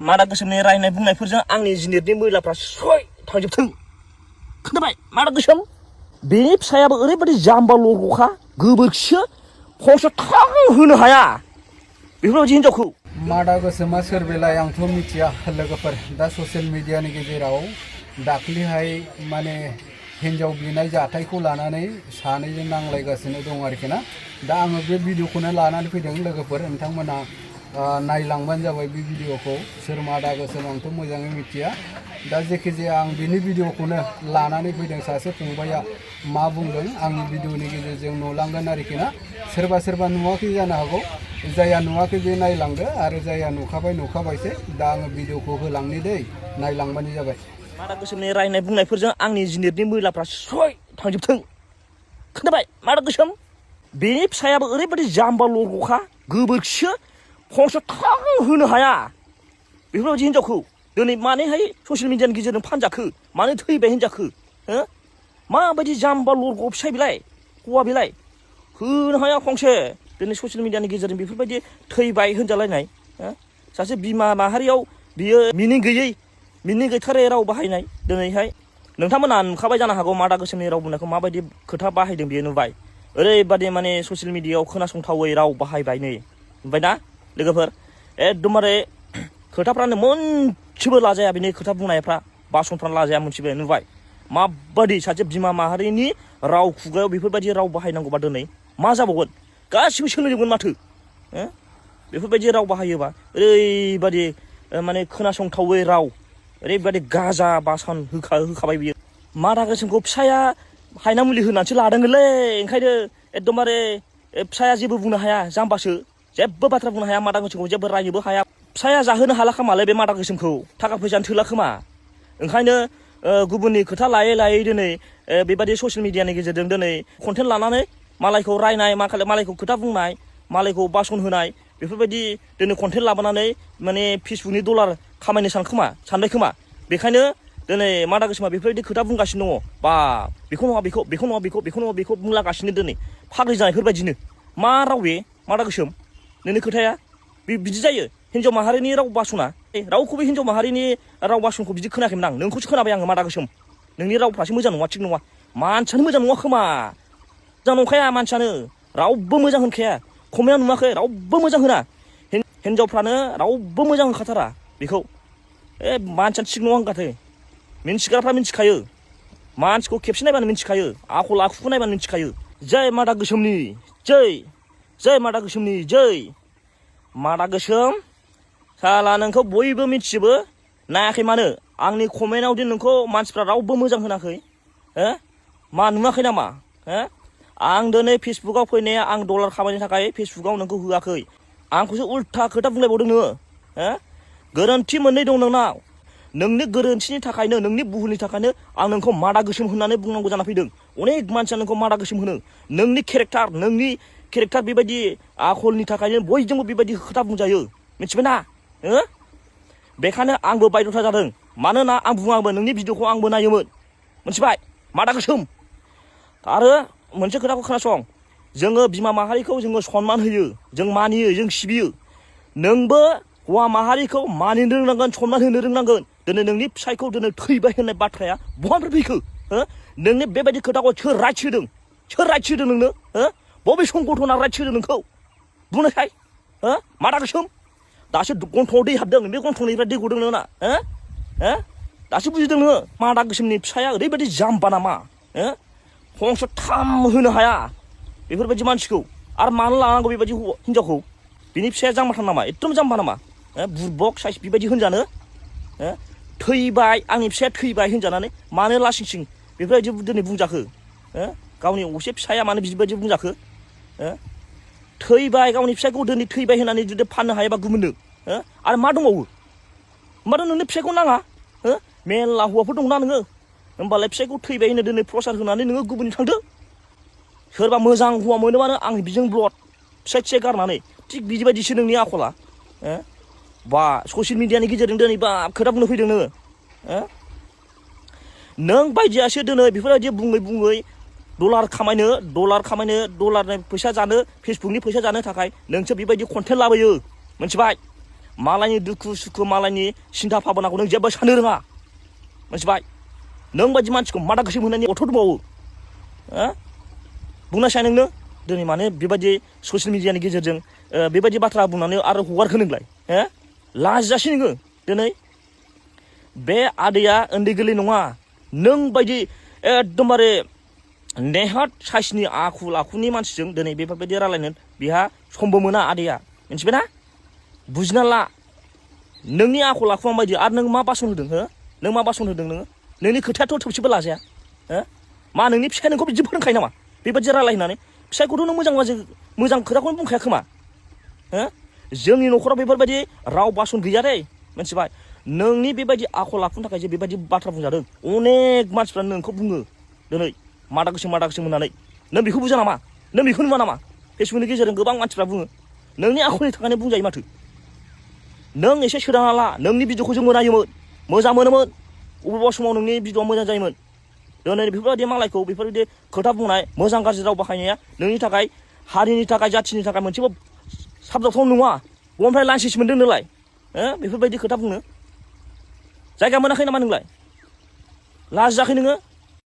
मादा गोसोमनि रायनाय बुंनायफोरजों आंनि जिनिरनि मैलाफ्रा स्रय थांजोबथों खोनाबाय मादा गोसोम बेनि फिसायाबो ओरैबायदि जाम्बा लरग'खा गोबोरखिसो खनसे थां होनो हाया बेफोरबायदि हिनजावखौ मादा गोसोमा सोर बेलाय आंथ' मिथिया लोगोफोर दा ससियेल मिडियानि गेजेराव दाख्लिहाय माने हिनजाव बिनाय जाथायखौ लानानै सानैजों नांलायगासिनो दं आरोखि ना दा आङो बे भिडिअखौनो लानानै फैदों लोगोफोर नोंथांमोना नायलांबानो जाबाय बे भिडिअखौ सोर मादा गोसोम आंथ' मोजाङै मिथिया दा जेखिजाया आं बिनि भिडिअखौनो लानानै फैदों सासे फंबाया मा बुंदों आंनि भिडिअनि गेजेरजों नुलांगोन आरोखि ना सोरबा नुवाखै जानो हागौ जायहा नुवाखै बे नायलांदो आरो जायहा नुखाबायसो दा आङो भिडिअखौ होलांनि दै नायलांबानो जाबाय मादा गोसोमनि रायनाय बुंनायफोरजों आंनि जिनिरनि मैलाफ्रा स्रय थांजोबथों खोनाबाय मादा गोसोम बेनि फिसायाबो ओरैबायदि जाम्बा लरग'खा गोबोरखिसो खनसे थां होनो हाया बेफोरबायदि हिनजावखौ दिनै मानोहाय ससियेल मिडियानि गेजेरजों फानजाखो मानो थैबाय होनजाखो माबायदि जाम्बा लरग' फिसाय बेलाय हौवा बेलाय होनो हाया खंसे दिनै ससियेल मिडियानि गेजेरजों बेफोरबायदि थैबाय होनजालायनाय सासे बिमा माहारियाव बियो मिनिं गैथारै राव बाहायनाय दिनैहाय नोंथांमोना नुखाबाय जानो हागौ मादा गोसोमनि राव बुंनायखौ माबायदि खोथा बाहायदों बियो नुबाय ओरैबादि माने ससियेल मिडियायाव खोनासंथावै राव बाहायबाय नै नुबाय ना लोगोफोर एकदमबारे खोथाफ्रानो मोनसेबो लाजाया बिनि खोथा बुंनायफ्रा बासनफ्रानो लाजाया मोनसेबो नुबाय माबादि सासे बिमा माहारिनि राव खुगायाव बेफोरबायदि राव बाहायनांगौबा दिनै मा जाबावगोन गासिबो सोलिजोबगोन माथो बेफोरबायदि राव बाहायोबा ओरैबादि माने खोनासंथावै राव ओरैबादि गाजा बासन होखाबाय बियो मादा गोसोमखौ फिसाया हायना मुलि होनानैसो लादोंलै ओंखायनो एकदमबारे फिसाया जेबो बुंनो हाया जाम्बासो जेबो बाथ्रा बुंनो हाया मादा गोसोमखौ जेबो रायनोबो हाया फिसाया जाहोनो हाला खोमालै बे मादा गोसोमखौ थाखा फैसानो थोला खोमा ओंखायनो गुबुननि खोथा लायै दिनै बेबायदि ससियेल मिडियानि गेजेरजों दिनै कन्टेन्ट लानानै मालायखौ रायनाय मालायखौ खोथा बुंनाय मालायखौ बासन होनाय बेफोरबायदि दिनै कन्टेन्ट लाबोनानै माने फेसबुकनि डलार खामायनो सानबाय खोमा बेखायनो दिनै मादा गोसोमा बेफोरबायदि खोथा बुंगासिनो दङ बा बेखौ नङा बेखौ बुंलागासिनो दिनै फाग्लि जानायफोरबायदिनो मा राव बे मादा गोसोम नोंनि खोथाया बिदि जायो हिन्जाव माहारिनि राव बासना रावखौबो हिन्जाव माहारिनि राव बासनखौ बिदि खोनायाखैमोन आं नोंखौसो खोनाबाय आङो मादा गोसोम नोंनि रावफ्रासो मोजां नङा थिग नङा मानसियानो मोजां नङा खोमा मोजां नंखाया मानसियानो रावबो मोजां होनखाया खमाया नुवाखै रावबो मोजां होना हिन्जावफ्रानो रावबो मोजां होनखाथारा बेखौ मानसियानो थिग नङा होनखाथो मिन्थिग्राफ्रा मिन्थिखायो मानसिखौ खेबसे नायबानो मिन्थिखायो आखल आखुखौ नायबानो मिन्थिखायो जै मादा गोसोमनि जै मादा गोसोमनि जै मादा गोसोम साला नोंखौ बयबो मिथिजोबो नायाखै मानो आंनि कमेन्टआव दि नोंखौ मानसिफ्रा रावबो मोजां होनाखै मा नुवाखै नामा आं दिनै फेसबुकाव फैनाया आं डलार खामायनो थाखाय फेसबुकाव नोंखौ होआखै आंखौसो उल्था खोथा बुंलायबावदों नोङो गोरोन्थि मोननै दं नोंनाव नोंनि गोरोन्थिनि थाखायनो नोंनि भुलनि थाखायनो आं नोंखौ मादा गोसोम होननानै बुंनांगौ जाना फैदों अनेक मानसिया नोंखौ मादा गोसोम होनो नोंनि केरेक्टार बेबायदि आखलनि थाखायनो बयजोंबो बेबायदि खोथा बुंजायो मिथिबायना बेखायनो आंबो बायद'था जादों मानोना आं बुङामोन नोंनि भिडिअखौ आंबो नायोमोन मिथिबाय मादा गोसोम आरो मोनसे खोथाखौ खोनासं जोङो बिमा माहारिखौ जोङो सनमान होयो जों मानियो जों सिबियो नोंबो हौवा माहारिखौ मानिनो रोंनांगोन सनमान होनो रोंनांगोन दिनै नोंनि फिसायखौ दिनै थैबाय होननाय बाथ्राया बहानिफ्राय फैखो नोंनि बेबायदि खोथाखौ सोर राइट्स होदों नोंनो बबे संगठना राइट्स होदों नोंखौ बुंनायखाय मादा गोसोम दासो गन्थङाव दै हाबदों बे गन्थंनिफ्राय दै गदों नोंना दासो बुजिदों नोङो मादा गोसोमनि फिसाया ओरैबायदि जाम्बा नामा फंसे थाम होनो हाया बेफोरबायदि मानसिखौ आरो मानो लानांगौ बेबायदि हिनजावखौ बिनि फिसाया जाम्बाथार नामा एकदम जाम्बा नामा बुरबक साइज बेबायदि होनजानो थैबाय आंनि फिसाया थैबाय होनजानानै मानो लासिंसिं बेफोरबायदि दिनै बुंजाखो गावनि असे फिसाया मानो बिबायदि बुंजाखो थैबाय गावनि फिसायखौ दिनै थैबाय होननानै जुदि फाननो हायोबा गुबुननो आरो मा दंबावो होमबाथ' नोंनि फिसायखौ नाङा मेरला हौवाफोर दंना नोङो होमबालाय फिसायखौ थैबाय होनो दिनै प्रसार होनानै नोङो गुबुननि थांदो सोरबा मोजां हौवा मोनोबानो आं बिजों ब्लड फिसाय गारनानै थिग बिदिबायदिसो नोंनि आखला बा ससियेल मिडियानि गेजेरजों दिनै बा खोथा बुंनो फैदों नोङो नों बायदियासो दिनै बेफोरबायदि बुङै डलार खामायनो डलारनि फैसा जानो फेसबुकनि फैसा जानो थाखाय नोंसो बेबायदि कन्टेन्ट लाबोयो मिथिबाय मालायनि दुखु सुखु मालायनि सिन्था भाबनाखौ नों जेबो साननो रोङा मिथिबाय नों बायदि मानसिखौ मादा गोसोम होनायनि अथ' दंबावो बुंनायसाय नोंनो दिनै माने बेबायदि ससियेल मिडियानि गेजेरजों बेबायदि बाथ्रा बुंनानै आरो हगारखो नोंलाय लाजिजासै नोङो दिनै बे आदैया उन्दै गोरलै नङा नों बायदि एकदमबारे नेहात साइसनि आखल आखुनि मानसिजों दिनै बेफोरबायदि रायलायनो बेहा समबो मोना आदैया मिथिबायना बुजिना ला नोंनि आखल आखुआ माबायदि आरो नों मा बासन होदों नों मा बासन होदों नोङो नोंनि खोथायाथ' थोबसेबो लाजाया मा नोंनि फिसाया नोंखौ बिदि फोरोंखायो नामा बेबायदि रायलायनानै फिसायखौथ' नों मोजां खोथाखौनो बुंखाया खोमा जोंनि न'खराव बेफोरबायदि राव बासन गैया दै मिथिबाय नोंनि बेबायदि आखल आखुनि थाखाय जे बेबायदि बाथ्रा बुंजादों अनेक मानसिफ्रा नोंखौ बुङो दिनै मादा गोसोम होननानै नों बेखौ बुजा नामा नों बेखौ नुवा नामा फेसबुकनि गेजेरजों गोबां मानसिफ्रा बुङो नोंनि आखलनि थाखायनो बुंजायो माथो नों एसे सोदांना ला नोंनि भिडिअखौ जोंबो नायोमोन मोजां मोनोमोन अबेबा समाव नोंनि भिडिअआ मोजां जायोमोन दिनै बेफोरबायदि मालायखौ बेफोरबायदि खोथा बुंनाय मोजां गाज्रि राव बाहायनाया नोंनि थाखाय हारिनि थाखाय जाथिनि थाखाय मोनसेबो साबजाथाव नङा बबेनिफ्राय लाइसेन्स मोनदों नोंलाय बेफोरबायदि खोथा बुंनो जायगा मोनाखै नामा नोंलाय लाजियाखै नोङो